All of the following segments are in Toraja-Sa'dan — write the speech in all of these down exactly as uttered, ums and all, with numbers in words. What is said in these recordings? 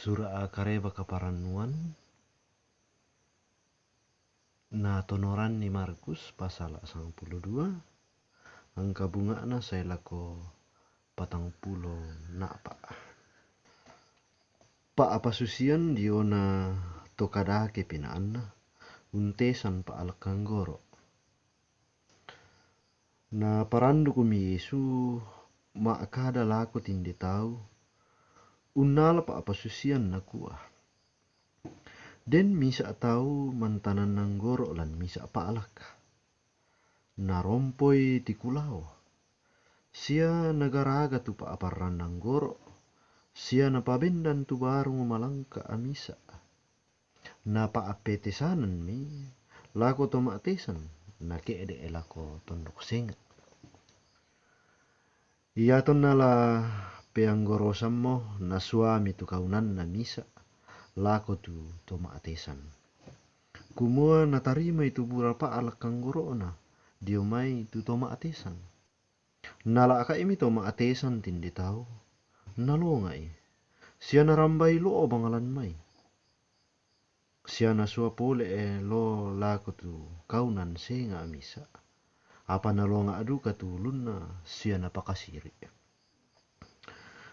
Sura' Kareba Kaparannuan, na tonoran ni Markus pasal sangpulo dua, angka bunga'na sae lako patangpulo na'pa'. Pa'apasusian diona to kadake pinaanna, untesan pa'alakkanggoro'. Na parandukmi Yesu ma'kada lako tinde tau unnala pa'apasusian, nakua, "Den misa' tau mantanannanggoro' lan misa' pa'alak. Narompoi tikulao, sia nagaraga tu pa'aparrannanggoro', sia napabendan tu barung malangka' misa'. Napa'apetesananmi lako to ma'tesan, nake'de' lako tondok senga'." Iatonna la peanggorosammo, nasuami tu kaunanna misa' lako tu to ma'tesan, kumua natarimai tu bura pa'alakkanggoro'na dio mai tu to ma'tesan. Nala'ka'imi to ma'tesan tinde tau, nalonga'i, sia narambai lo'bang lan mai. Sia nasua pole'i lo lako tu kaunan senga' misa', apa nalonga' duka tu ulunna sia napakasiri'.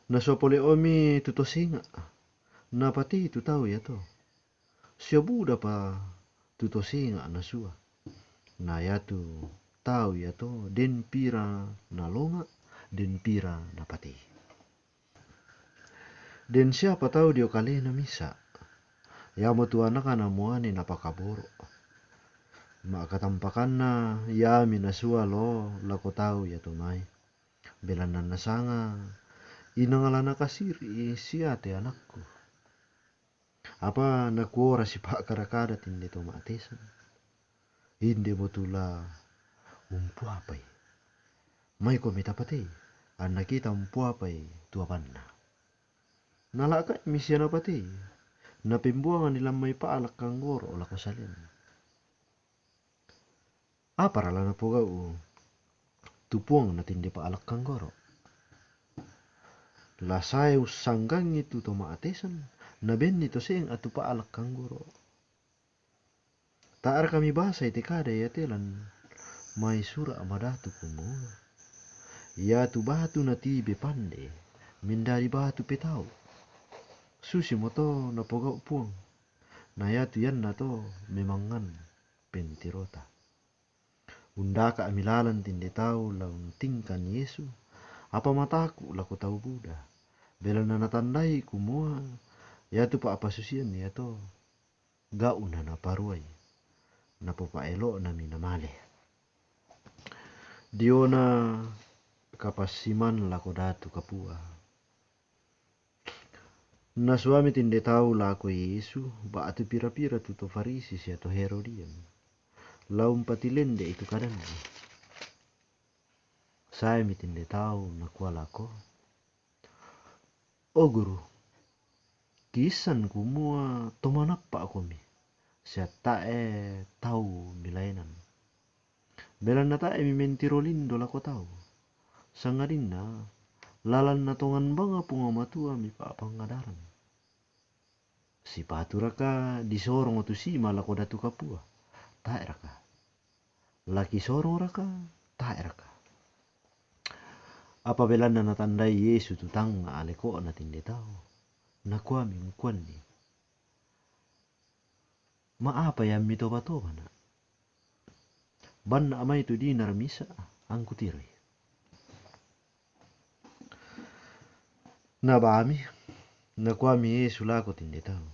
Nasua pole'omi tu to senga', napatei tu tau iato. Sia budapa tu to senga' nasua. Na iatu tau iato den pira nalonga', den pira napatei. Den siapa tau dio kalena misa', iamotu anakna muane napakaboro'. Ma'katampakanna iami nasua lo lako tau iato mai, belanna nasanga inang la nakasiri' sia te anakku. Apa nakuora sipa'kada-kada tinde to ma'tesan, "Inde mo tu la umpoapai. Maiko mitapatei, anna kita umpoapai tu apanna." Nala'ka'imi sia napatei, napembuanganni lan mai pa'alakkanggoro' lako salen. Apara la napogau' tu puangna tinde pa'alakkanggoro'? La sae ussanggangi tu to ma'tesan, nabenni to senga' tu pa'alakkanggoro'. Ta'raka mibasai te kada iate lan mai sura' madatu kumua, "Iatu batu natibe pande, mendadi batu petau." Susimoto napogau' Puang, na iatu iannato memangngan pentirota. Undaka'mi lalan tinde tau la untingkan Yesu, apa mataku' lako tau buda, belanna natandai kumua iatu pa'apasusian iato gau'na naparuai, napopa'elo'nami namale. Diona kapassiman lako datu kapua. Nasuami tinde tau lako Yesu ba'tu pira-pira tu to Farisi sia to Herodian, la umpatilende'i tu kadanna. Saemi tinde tau, nakua lako, "O Guru, kiissan kumua to manappa'komi, sia tae' tau milaenan. Belanna tae' mimentiro lindo lako tau, sangadinna lalanna tongan bang Puang Matua mipa'pangadaran. Sipaturaka disorong tu sima lako datu kapua? Tae'raka? La kisorongraka? Tae'raka?" Apa belanna natandai Yesu tu tangnga' aleko'na tinde tau, nakuami ungkuanni, "Ma'apai ammi toba-toba, Na'? Banna' mai tu dinar misa', angkutiroi." Nabami, nakuami Yesu lako tinde tau,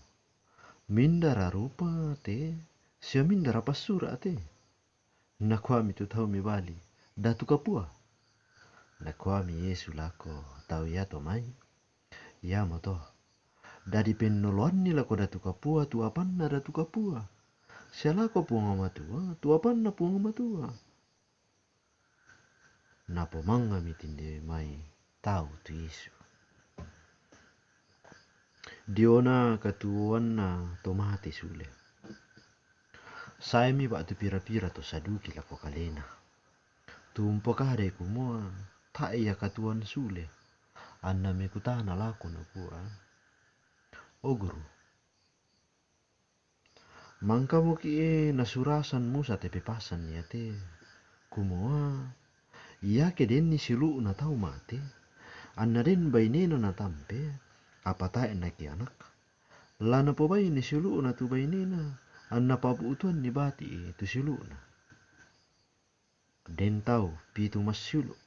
"Mindara rupa te, sia mindara passura' te?" Nakuami tu tau mebali, "Datu kapua." Nakuami Yesu lako tau iato mai, "Iamoto, dadi pennoloanni lako datu kapua tu apanna datu kapua, sia lako Puang Matua tu apanna Puang Matua." Napomangngami tinde mai tau tu Yesu. Diona katuoanna to mate sule, saemi ba'tu pira-pira to Saduki lako kalena, tu umpokadai kumua, "Tae' ia katuoan sule." Anna mekutana lako, nakua, O guru, mangkamoki' nasurasan Musa te pepasan iate, kumua, iake denni siulu'na tau mate, anna den bainena natampe, apa tae' nakianak, la napobaine siulu'na tu bainena, anna pabu'tuanni bati' tu siulu'na. Den tau pitu massiulu'.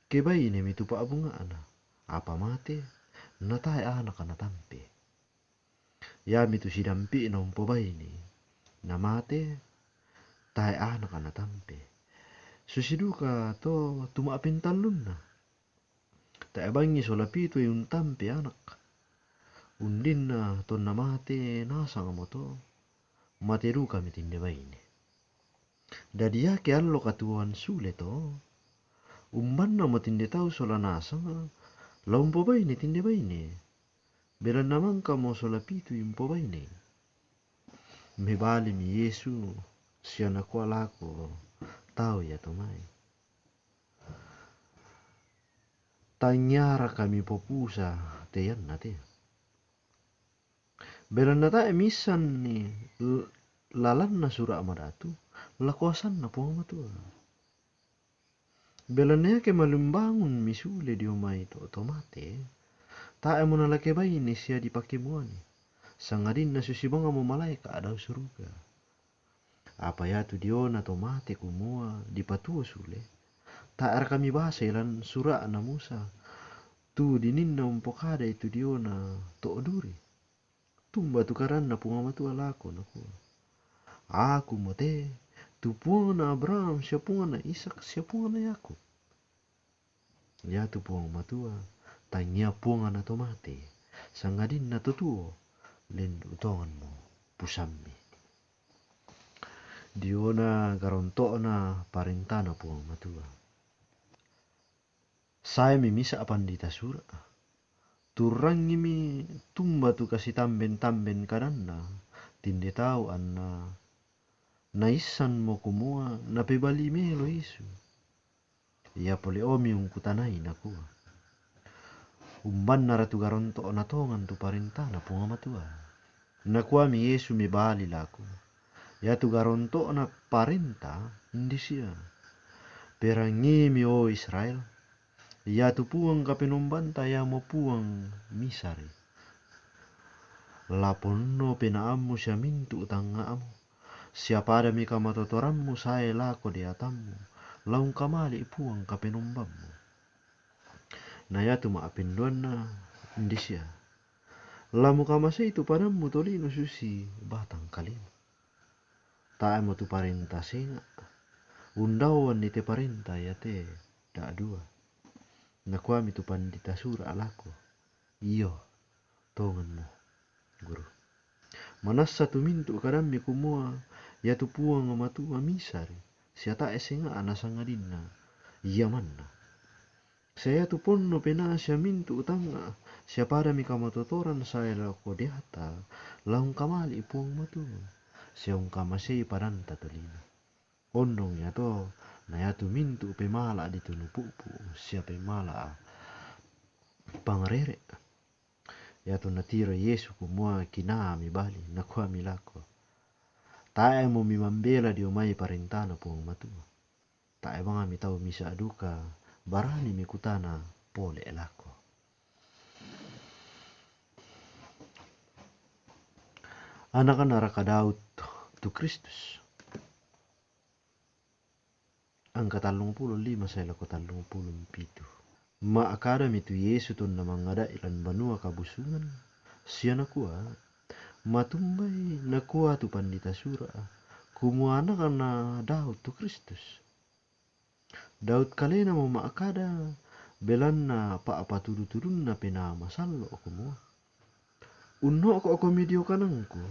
Kebainemi tu pa'bunga'na, apa mate, natae' anak natampe. Iami tu sidampi'na umpobaine, namate, tae' anak natampe. Susi duka to tu ma'pentallunna. Tae' bangngi sola pitu e untampe anak. Undinna tonna mate nasangmo to, mate dukami tinde baine. Dadi iake allo katuoan sule to, umbannamo tinde tau sola nasang, la umpobaine tinde baine. Belanna mangkamo sola pitu umpobaine. Mebalimi Yesu sia nakua lako tau iato mai, tangiaraka mipopusa te ianna te. Belanna tae' miissanni l-, lalanna sura' madatu, la koasanna Puang Matua. Belanna iake malumbangunmi sule dio mai to, to mate, tae'mo nala kebaine sia dipakemuane, sangadinna susi bangmo malaeka' dao suruga. Apa iatu diona to mate kumua dipatuo sule, tae'raka mibasai lan sura'na Musa, tu dininna umpokadai tu diona to duri. Tumba tu kadanna Puang Matua lako, nakua, Akumo te, tu Puangna Abraham sia Puangna Ishak sia Puangna Yakub. Iatu Puang Matua, tangia Puangna to mate, sangadinna to tuo, lendu' tonganmo pusammi. Diona garonto'na parentana Puang Matua. Saemi misa' pandita sura'. Turrangimi tumba tu kasitamben-tamben kadanna tinde tau anna naissanmo kumua napebali melo Yesu. Ia pole'omi ungkutanai, nakua, Umbannara tu garonto'na tongan tu parentana Puang Matua? Nakuami Yesu mebali lako, Iatu garonto'na parenta indi sia? Perangiimi, o Israel, iatu Puang Kapenombanta iamo Puang misare. La ponno penaammu sia mintu' tangnga'mu, sia padami kamatotorammu sae lako deatammu, la ungkamali' Puang Kapenombammu. Na iatu ma'penduanna indi sia? La mukamasei tu padammu tolino susi batang kalimu. Tae'mo tu parenta senga'. Undaoanni te parenta iate da'dua. Nakuami tu pandita sura' lako, Io, tonganmo, Guru. Manassa tu mintu' kadammi kumua iatu Puang Matua misare, sia tae' senga'na sangadinna ia manna. Sia iatu ponno penaa sia mintu' tangnga', sia padami kamatotoran sae lako deata, la ungkamali' Puang Matua, sia ungkamasei padanta tolino. Ondong iato, na iatu mintu' pemala' ditunu pu'pu' sia pemala' pangrere'. Iatu natiro Yesu kumua kinaa mibali, nakuami lako, Tae'mo mimambela dio mai parentana Puang Matua. Tae' bang mitau misa' duka barani mikutana pole' lako. Ana'-ana'raka Daud tu Kristus? Angka tallungpulo lima sae lako tallungpulo mpitu. Ma'kadami tu Yesu tonna mangada'i lan banua kabusungan, sia nakua, Matumbai nakua tu pandita sura', kumua anakna Daud tu Kristus. Daud kalenamo ma'kada, belanna pa'patudu-tudunna Penaa Masallo', kumua, Unno'ko'komi dio kanangku,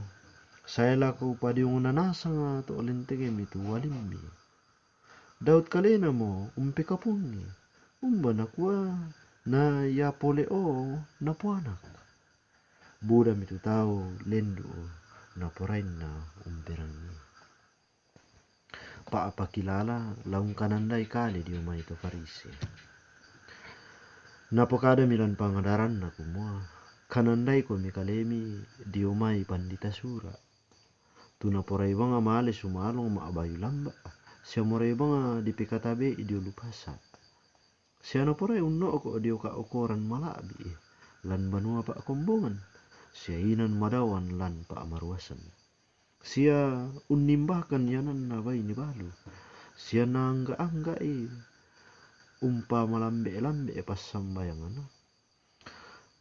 sae lako upadiongna nasang to lentengemi tu ualimmi. Daud kalenamo umpekapuangngi, umba nakua na ia pole'o napoanak. Budami tu tau lendu' naporainna umperangi. Pa'pakilala la ungkanandai kale dio mai to Farisi. Napokadami lan pangadaranna kumua, Kanandaikomi kalemi dio mai pandita sura'. Tu naporai banga male sumalong ma'bayu lamba', sia morai banga dipekatabe'i dio lupasa. Sia naporai unno'ko' dio kaokoran mala'bi', lan banua pa'kombongan, sia inan madaoan lan pa'maruasan. Sia unnimbahkan iananna baine balu, sia naangga'-angga'i umpamalambe'-lambe' passambayanganna.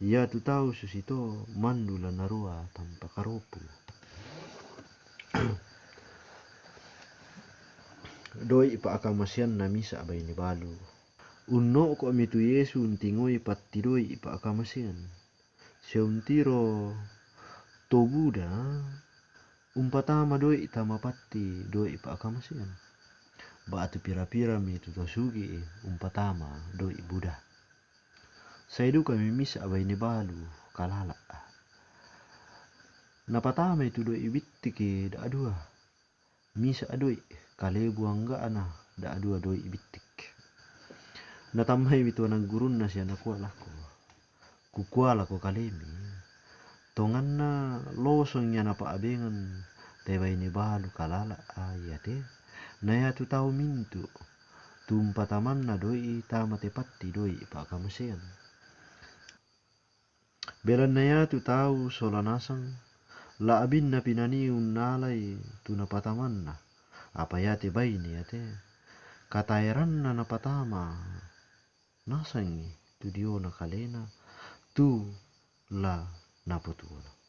Iatu tau susito mandu la naroa tampa karopu. Doi' pa'kamaseanna misa' baine balu. Unno'ko'mi tu Yesu untingoi patti doi' pa'kamasean. Sia untiro to buda umpatama doi' tama patti doi' pa'kamasean. Ba'tu pira-pirami tu to sugi'i umpatama doi' buda. Sae dukami misa' baine balu kalala'. Napatamai tu doi' bittiki da'dua. Misa' doi' kalebu angga'na da'dua doi' bittik. Natammaimi tu ana' gurunna sia nakua lako, "Kukua lako kalemi, tonganna losong ia napa'bengan te baine balu kalala' iate, na iatu tau mintu' tu umpatamanna doi' tama te patti doi' pa'kamasean. Belanna iatu tau sola nasang, la'binna pinanii unnalai tu napatamanna, apa iate baine iate, kataeranna napatama nasangi tu diona kalena, tu la napotuona."